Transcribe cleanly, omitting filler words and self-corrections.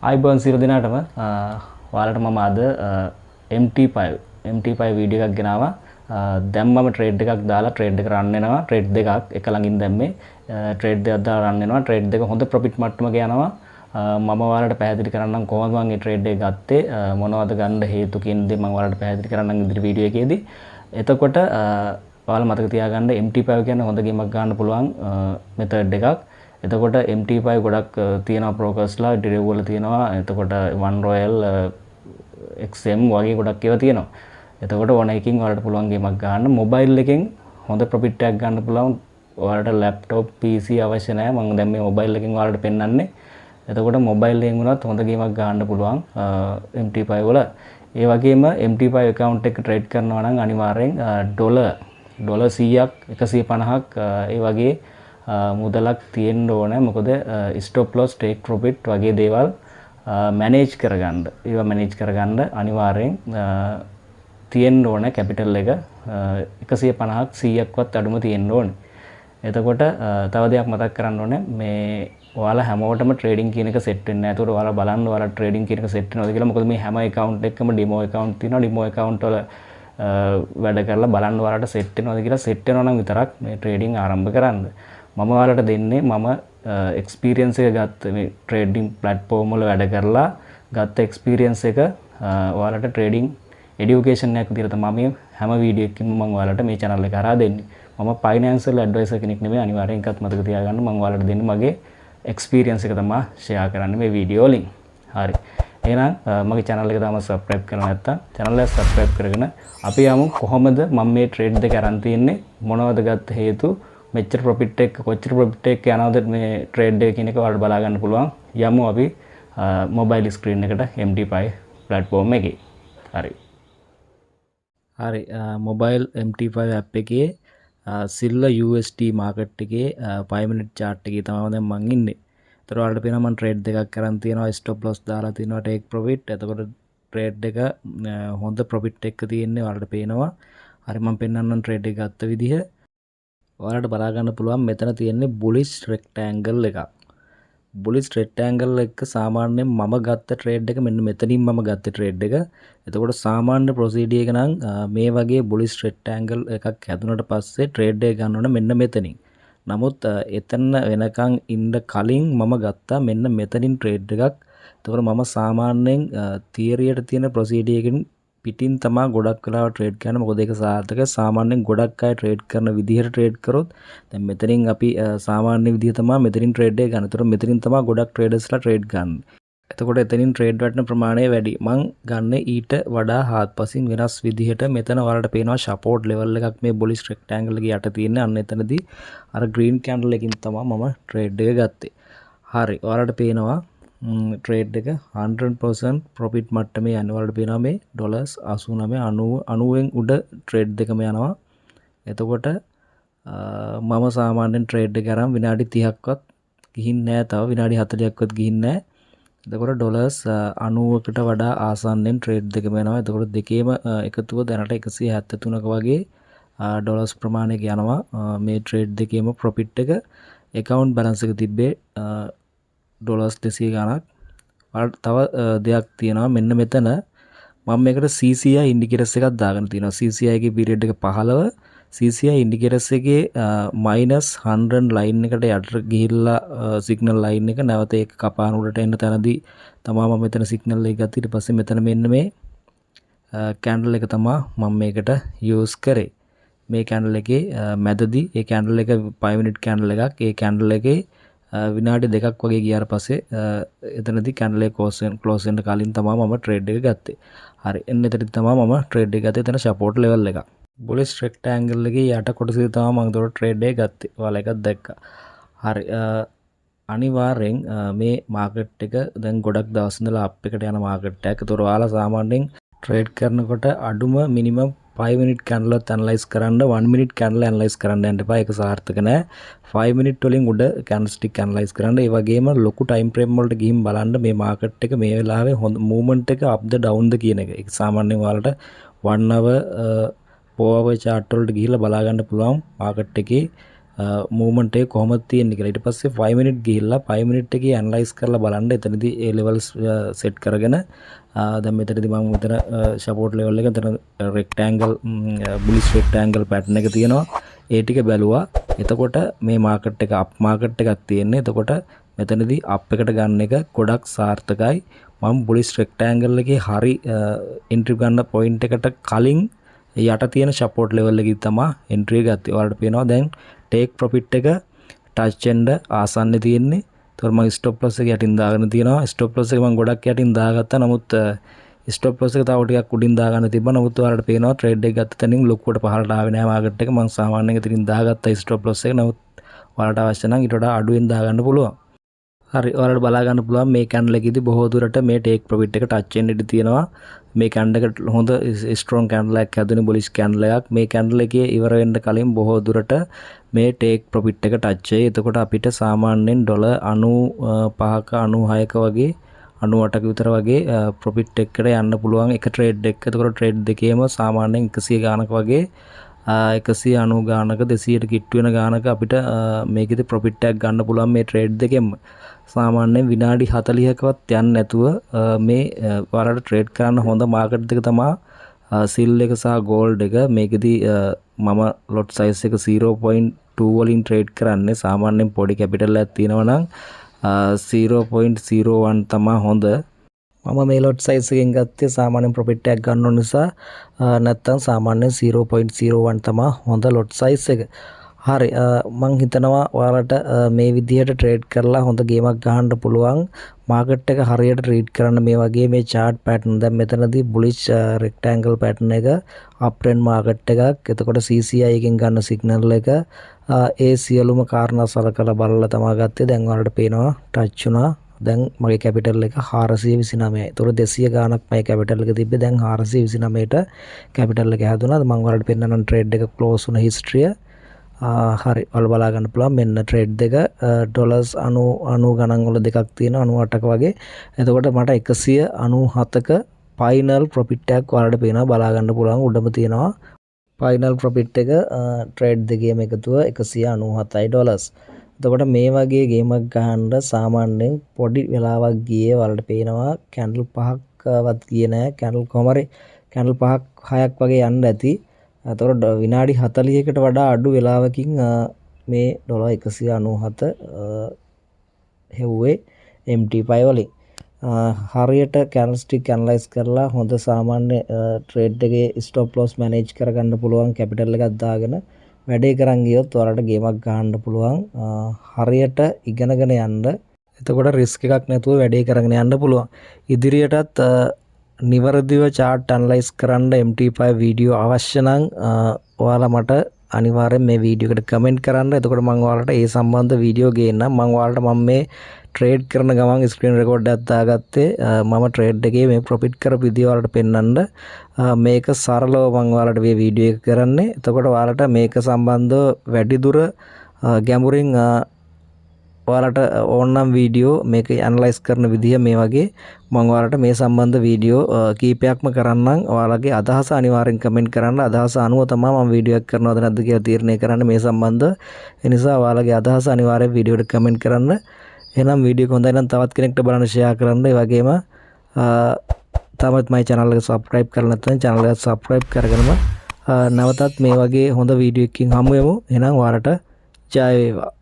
ආයුබෝවන් සියලු දෙනාටම. ඔයාලට මම අද MT5 MT5 video එකක් ගෙනාවා. දැන් මම ට්‍රේඩ් එකක් දාලා ට්‍රේඩ් එක රන් වෙනවා. ට්‍රේඩ් දෙකක් එක ළඟින් දැම්මේ. ට්‍රේඩ් දෙකක් දාලා රන් වෙනවා. ට්‍රේඩ් දෙක හොඳ ප්‍රොෆිට් මට්ටමක යනවා. මම ඔයාලට පැහැදිලි කරන්නම් කොහොමද මම මේ ට්‍රේඩ් එක ගත්තේ, මොනවද ගන්න හේතු කියන දේ මම ඔයාලට පැහැදිලි කරන්නම් ඉදිරි වීඩියෝ එකේදී. එතකොට ඔයාලා මතක තියාගන්න MT5 කියන්නේ හොඳ ගේමක් ගන්න පුළුවන් මෙතඩ් එකක්. එතකොට MT5 ගොඩක් තියෙනවා බ්‍රෝකර්ස්ලා, ඩිරෙව් වල තියෙනවා. එතකොට One Royal, XM වගේ ගොඩක් ඒවා තියෙනවා. එතකොට ඕන එකකින් ඔයාලට පුළුවන් ගේමක් ගන්න. මොබයිල් එකෙන් හොඳ ප්‍රොෆිට් එකක් ගන්න පුළුවන්. ඔයාලට ලැප්ටොප්, PC අවශ්‍ය නැහැ. මම දැන් මේ මොබයිල් එකෙන් ඔයාලට පෙන්වන්නේ. එතකොට මොබයිල් එකෙන් වුණත් හොඳ ගේමක් ගන්න පුළුවන් MT5 වල. ඒ වගේම MT5 account එක ට්‍රේඩ් කරනවා නම් අනිවාර්යෙන් ඩොලර් 100ක් 150ක් ඒ වගේ මුදලක් තියෙන්න ඕනේ. මොකද ස්ටොප් ලොස්, ටේක් ප්‍රොෆිට් වගේ දේවල් මැනේජ් කරගන්න. ඒවා මැනේජ් කරගන්න අනිවාර්යෙන් තියෙන්න ඕනේ කැපිටල් එක 150ක් 100ක්වත් අඩුම තියෙන්න ඕනේ. එතකොට තව දෙයක් මතක් කරන්න ඕනේ, මේ ඔයාලා හැමෝටම ට්‍රේඩින් කියන එක සෙට් වෙන්නේ නැහැ. ඒතකොට ඔයාලා බලන්න ඔයාලා ට්‍රේඩින් කියන එක සෙට් වෙනවද කියලා. මොකද මේ හැම ඇකවුන්ට් එකකම ඩෙමෝ ඇකවුන්ට් තියෙනවා. ඩෙමෝ ඇකවුන්ට් වල වැඩ කරලා බලන්න ඔයාලට සෙට් වෙනවද කියලා. සෙට් වෙනවා නම් විතරක් මේ ට්‍රේඩින් ආරම්භ කරන්න. මම ඔයාලට දෙන්නේ මම එක්ස්පීරියන්ස් එක ගත්ත මේ ට්‍රේඩින් ප්ලැට්ෆෝම් වල වැඩ කරලා ගත්ත එක්ස්පීරියන්ස් එක ඔයාලට ට්‍රේඩින් එඩියුකේෂන් එකක් විදිහට තමයි මේ හැම වීඩියෝ එකකින්ම මම ඔයාලට මේ channel එක හරහා දෙන්නේ. මම ෆයිනෑන්ෂල් ඇඩ්වයිසර් කෙනෙක් නෙමෙයි, අනිවාර්යෙන් එකත් මතක තියාගන්න. මම ඔයාලට දෙන්නේ මගේ එක්ස්පීරියන්ස් එක තමයි ෂෙයා කරන්නේ මේ වීඩියෝ වලින්. හරි. එහෙනම් මගේ channel එක තාම subscribe කරලා නැත්නම් channel එක subscribe කරගෙන අපි යමු කොහොමද මම මේ ට්‍රේඩ් දෙක අරන් තියෙන්නේ, මොනවද ගත්ත හේතු, මෙච්චර ප්‍රොෆිට් එක කොච්චර ප්‍රොෆිට් එක යනවද මේ ට්‍රේඩ් එක කියන එක ඔයාලට බලා ගන්න පුළුවන්. යමු අපි මොබයිල් ස්ක්‍රීන් එකට MT5 platform එකේ. හරි. හරි, මොබයිල් MT5 app එකේ සිල්වර් USD market එකේ 5 මිනිට් චාර්ට් එකේ තමයි දැන් මං ඉන්නේ. ඒතර ඔයාලට පේනවා මං ට්‍රේඩ් දෙකක් කරන් තියෙනවා, ස්ටොප් ලොස් දාලා තියෙනවා, ටේක් ප්‍රොෆිට්. එතකොට ට්‍රේඩ් එක හොඳ ප්‍රොෆිට් එක තියෙන්නේ ඔයාලට පේනවා. හරි, මං පෙන්වන්නම් ට්‍රේඩ් එක ගත්ත විදිහ. ඔයාලට බලා ගන්න පුළුවන් මෙතන තියෙන්නේ බුලිෂ් රෙක්ටැන්ගල් එකක්. බුලිෂ් රෙක්ටැන්ගල් එක සාමාන්‍යයෙන් මම ගත්ත ට්‍රේඩ් එක මෙන්න මෙතනින් මම ගත්ත ට්‍රේඩ් එක. එතකොට සාමාන්‍ය ප්‍රොසීඩියර් එක නම් මේ වගේ බුලිෂ් රෙක්ටැන්ගල් එකක් හැදුනට පස්සේ ට්‍රේඩ් එක ගන්න ඕන මෙන්න මෙතනින්. නමුත් එතන වෙනකන් ඉන්න කලින් මම ගත්තා මෙන්න මෙතනින් ට්‍රේඩ් එකක්. එතකොට මම සාමාන්‍යයෙන් තියරියට තියෙන ප්‍රොසීඩියර් එකෙන් පිටින් තමා ගොඩක් වෙලාවට ට්‍රේඩ් කරන්නේ. මොකද ඒක සාර්ථක. සාමාන්‍යයෙන් ගොඩක් අය ට්‍රේඩ් කරන විදිහට ට්‍රේඩ් කරොත් දැන් මෙතනින් අපි සාමාන්‍ය විදිහ තමා මෙතනින් ට්‍රේඩ් එක ගන්න. එතකොට මෙතනින් තමා ගොඩක් ට්‍රේඩර්ස්ලා ට්‍රේඩ් ගන්න. එතකොට එතනින් ට්‍රේඩ් වටන ප්‍රමාණය වැඩි. මං ගන්න ඊට වඩා හාත්පසින් වෙනස් විදිහට. මෙතන ඔයාලට පේනවා සපෝට් ලෙවල් එකක් මේ බුලිෂ් රෙක්ටැන්ගල් එකේ යට තියෙන. අන්න එතනදී අර ග්‍රීන් කැන්ඩල් එකකින් තමා මම ට්‍රේඩ් එක ගත්තේ. හරි, ඔයාලට පේනවා ට්‍රේඩ් එක 100% ප්‍රොෆිට් මට්ටමේ යනවා. ඔයාලට පේනවා මේ ඩොලර්ස් 89 90 90න් උඩ ට්‍රේඩ් දෙකම යනවා. එතකොට මම සාමාන්‍යයෙන් ට්‍රේඩ් එක අරන් විනාඩි 30ක්වත් ගිහින් නෑ, තව විනාඩි 40ක්වත් ගිහින් නෑ. එතකොට ඩොලර්ස් 90කට වඩා ආසන්නෙන් ට්‍රේඩ් දෙකම යනවා. එතකොට දෙකේම එකතුව දැනට 173ක වගේ ඩොලර්ස් ප්‍රමාණයක යනවා මේ ට්‍රේඩ් දෙකේම ප්‍රොෆිට් එක. ඇකවුන්ට් බැලන්ස් එක තිබ්බේ ඩොලර්ස් 200 ගණක්. ඔයාලට තව දෙයක් තියෙනවා මෙන්න මෙතන මම මේකට CCI ඉන්ඩිකේටර්ස් එකක් දාගෙන තියෙනවා. CCI එකේ පීරියඩ් එක 15. CCI ඉන්ඩිකේටර්ස් එකේ මයිනස් 100 ලයින් එකට යටට ගිහිල්ලා සිග්නල් ලයින් එක නැවත ඒක කපාන උඩට එන තැනදී තමා මම මෙතන සිග්නල් එක ගත්තේ. ඊට පස්සේ මෙතන මෙන්න මේ කැන්ඩල් එක තමා මම මේකට යූස් කරේ. මේ කැන්ඩල් එකේ මැදදී ඒ කැන්ඩල් එක 5 මිනිට් කැන්ඩල් එකක්. ඒ කැන්ඩල් එකේ විනාඩි දෙකක් වගේ ගියාට පස්සේ එතනදී කැන්ඩල් එක ක්ලෝස් වෙන්න කලින් තමා මම ට්‍රේඩ් එක ගත්තේ. හරි, එන්න එතනදී තමා මම ට්‍රේඩ් එක ගත්තේ. එතන සපෝට් ලෙවල් එකක්. බුලිෂ් රෙක්ටැන්ගල් එකේ යට කොටසේ තමා මම ඒතකොට ට්‍රේඩ් එක ගත්තේ. ඔයාලා එකක් දැක්කා. හරි, අනිවාර්යෙන් මේ මාකට් එක දැන් ගොඩක් දවස් ඉඳලා අප් එකට යන මාකට් එකක්. ඒතකොට ඔයාලා සාමාන්‍යයෙන් ට්‍රේඩ් කරනකොට අඩුම මිනිමම් 5 මිනිට් කැන්ඩල් එකත් ඇනලයිස් කරන්න, 1 මිනිට් කැන්ඩල් ඇනලයිස් කරන්න යන්න එපා. ඒක සාර්ථක නෑ. 5 මිනිට් වලින් උඩ කැන්ඩල් ස්ටික් ඇනලයිස් කරන්න. ඒ වගේම ලොකු ටයිම් ෆ්‍රේම් වලට ගිහින් බලන්න මේ මාකට් එක මේ වෙලාවේ හොඳ මූව්මන්ට් එක අප්ද ඩවුන්ද කියන එක. ඒක සාමාන්‍යයෙන් ඔයාලට 1 hour 4 hour chart වලට ගිහිල්ලා බලා ගන්න පුළුවන් මාකට් එකේ මූව්මන්ට් එක කොහොමද තියෙන්නේ කියලා. ඊට පස්සේ 5 මිනිට් ගිහිල්ලා 5 මිනිට් එකේ ඇනලයිස් කරලා බලන්න. එතනදී ඒ ලෙවල්ස් සෙට් කරගෙන දැන් මෙතනදී මම මෙතන සපෝට් ලෙවල් එක එතන රෙක්ටැන්ගල්, බුලිෂ් රෙක්ටැන්ගල් පැටර්න් එක තියෙනවා. ඒ ටික බැලුවා. එතකොට මේ මාකට් එක අප් මාකට් එකක් තියෙන්නේ. එතකොට මෙතනදී අප් එකට ගන්න එක ගොඩක් සාර්ථකයි. මම බුලිෂ් රෙක්ටැන්ගල් එකේ හරි එන්ට්‍රි ගන්න පොයින්ට් එකට කලින් යට තියෙන සපෝට් ලෙවල් එකේ තමයි එන්ට්‍රි ගත්තේ. ඔයාලට පේනවා දැන් ටේක් ප්‍රොෆිට් එක ටච් වෙන්න ආසන්නේ තියෙන්නේ. ඒතකොට මම ස්ටොප් ලොස් එක යටින් දාගෙන තියෙනවා. ස්ටොප් ලොස් එක මම ගොඩක් යටින් දාගත්තා. නමුත් ස්ටොප් ලොස් එක තව ටිකක් උඩින් දාගන්න තිබ්බා. නමුත් ඔයාලට පේනවා ට්‍රේඩ් එක ගත්ත තැනින් ලොකුවට පහළට ආවේ නෑ මාකට් එක. මම සාමාන්‍යයෙන් ඉතින් දාගත්තා ස්ටොප් ලොස් එක. නමුත් ඔයාලට අවශ්‍ය නම් ඊට වඩා අඩුවෙන් දාගන්න පුළුවන්. හරි, ඔයාලට බලා ගන්න පුළුවන් මේ කැන්ඩල් එකේදී බොහෝ දුරට මේ ටේක් ප්‍රොෆිට් එක ටච් වෙන්න ඉඩ තියෙනවා. මේ කැන්ඩල් එකට හොඳ ස්ට්‍රෝං කැන්ඩල් එකක් හැදුනේ, බුලිෂ් කැන්ඩල් එකක්. මේ කැන්ඩල් එකේ ඉවර වෙන්න කලින් බොහෝ දුරට මේ ටේක් ප්‍රොෆිට් එක ටච් වෙයි. එතකොට අපිට සාමාන්‍යයෙන් ඩොලර් 95ක 96ක වගේ 98ක විතර වගේ ප්‍රොෆිට් එකකට යන්න පුළුවන් එක ට්‍රේඩ් එක. එතකොට ට්‍රේඩ් දෙකේම සාමාන්‍යයෙන් 100 ගානක වගේ, 190 ගානක, 200ට කිට්ටු වෙන ගානක අපිට මේකෙදි ප්‍රොෆිට් එකක් ගන්න පුළුවන් මේ ට්‍රේඩ් දෙකෙන්ම. සාමාන්‍යයෙන් විනාඩි 40කවත් යන්නේ නැතුව මේ ඔයාලට ට්‍රේඩ් කරන්න හොඳ මාකට් දෙක තමා සිල් එක සහ ගෝල්ඩ් එක. මේකෙදි මම ලොට් සයිස් එක 0.2 වලින් ට්‍රේඩ් කරන්නේ. සාමාන්‍යයෙන් පොඩි කැපිටල් එකක් තියෙනවා නම් 0.01 තමා හොඳ. මම මේ ලොට් සයිස් එකෙන් ගත්තේ සාමාන්‍යයෙන් ප්‍රොෆිට් එකක් ගන්න ඕන නිසා. නැත්තම් සාමාන්‍යයෙන් 0.01 තමා හොඳ ලොට් සයිස් එක. හරි, මං හිතනවා ඔයාලට මේ විදිහට ට්‍රේඩ් කරලා හොඳ ගේමක් ගහන්න පුළුවන්. මාකට් එක හරියට රීඩ් කරන්න මේ වගේ මේ චාට් පැටර්න්, දැන් මෙතනදී බුලිෂ් රෙක්ටැන්ගල් පැටර්න් එක, අප් ට්‍රෙන්ඩ් මාකට් එකක්. එතකොට CCI එකෙන් ගන්න සිග්නල් එක, ඒ සියලුම කාරණා සලකලා බලලා තමා ගත්තේ. දැන් ඔයාලට පේනවා ටච් වුණා. දැන් මගේ කැපිටල් එක 429යි. ඒතකොට 200 ගාණක් මගේ කැපිටල් එක තිබ්බේ. දැන් 429ට කැපිටල් එක හැදුනා. මම ඔයාලට පෙන්නන්නම් ට්‍රේඩ් එක ක්ලෝස් වුණ හිස්ටරිය. හරි, ඔයාලා බලා ගන්න පුළුවන් මෙන්න ට්‍රේඩ් දෙක ඩොලර්ස් 90 ගණන් වල දෙකක් තියෙනවා, 98ක වගේ. එතකොට මට 197ක ෆයිනල් ප්‍රොෆිට් එකක් ඔයාලට පේනවා, බලා ගන්න පුළුවන් උඩම තියෙනවා ෆයිනල් ප්‍රොෆිට් එක ට්‍රේඩ් දෙකේම එකතුව 197යි ඩොලර්ස්. එතකොට මේ වගේ ගේමක් ගහන්න සාමාන්‍යයෙන් පොඩි වෙලාවක් ගියේ ඔයාලට පේනවා කැන්ඩල් පහක්වත් ගියේ නෑ. කැන්ඩල් කොහොම හරි කැන්ඩල් පහක් හයක් වගේ යන්න ඇති. එතකොට විනාඩි 40කට වඩා අඩු වෙලාවකින් මේ ඩොලර් 197 හෙව්වේ MT5 වලින්. හරියට කැන්ඩල් ස්ටික් ඇනලයිස් කරලා හොඳ සාමාන්‍ය ට්‍රේඩ් එකේ ස්ටොප් ලොස් මැනේජ් කරගන්න පුළුවන් කැපිටල් එකක් දාගෙන වැඩේ කරන් ගියොත් ඔයාලට ගේමක් ගහන්න පුළුවන්. හරියට ඉගෙනගෙන යන්න. එතකොට රිස්ක් එකක් නැතුව වැඩේ කරගෙන යන්න පුළුවන්. ඉදිරියටත් නිවැරදිව චාට් ඇනලයිස් කරන්න MT5 video අවශ්‍ය නම් ඔයාලා මට අනිවාර්යෙන් මේ වීඩියෝ එකට කමෙන්ට් කරන්න. එතකොට මම ඔයාලට ඒ සම්බන්ධ වීඩියෝ ගේන්නම්. මම ඔයාලට මම මේ ට්‍රේඩ් කරන ගමන් ස්ක්‍රීන් රෙකෝඩ් එකක් දාගත්තේ මම ට්‍රේඩ් එකේ මේ ප්‍රොෆිට් කරපු විදිය ඔයාලට පෙන්වන්න. මේක සරලව මම ඔයාලට මේ වීඩියෝ එක කරන්නේ. එතකොට ඔයාලට මේක සම්බන්ධව වැඩිදුර ගැඹුරින් ඔයාලට ඕනනම් වීඩියෝ මේක ඇනලයිස් කරන විදිය මේ වගේ මම ඔයාලට මේ සම්බන්ධ වීඩියෝ කීපයක්ම කරන්නම්. ඔයාලගේ අදහස අනිවාර්යෙන් කමෙන්ට් කරන්න. අදහස අනුව තමයි මම වීඩියෝ එකක් කරනවද නැද්ද කියලා තීරණය කරන්නේ මේ සම්බන්ධ. ඒ නිසා ඔයාලගේ අදහස අනිවාර්යෙන් වීඩියෝ එකට කමෙන්ට් කරන්න. එහෙනම් වීඩියෝ එක හොඳයි නම් තවත් කෙනෙක්ට බලන්න ෂෙයා කරන්න. ඒ වගේම තාමත් මගේ channel එක subscribe කරලා නැත්නම් channel එක subscribe කරගෙනම නැවතත් මේ වගේ හොඳ වීඩියෝ එකකින් හමු වෙමු. එහෙනම් ඔයාලට ජය වේවා.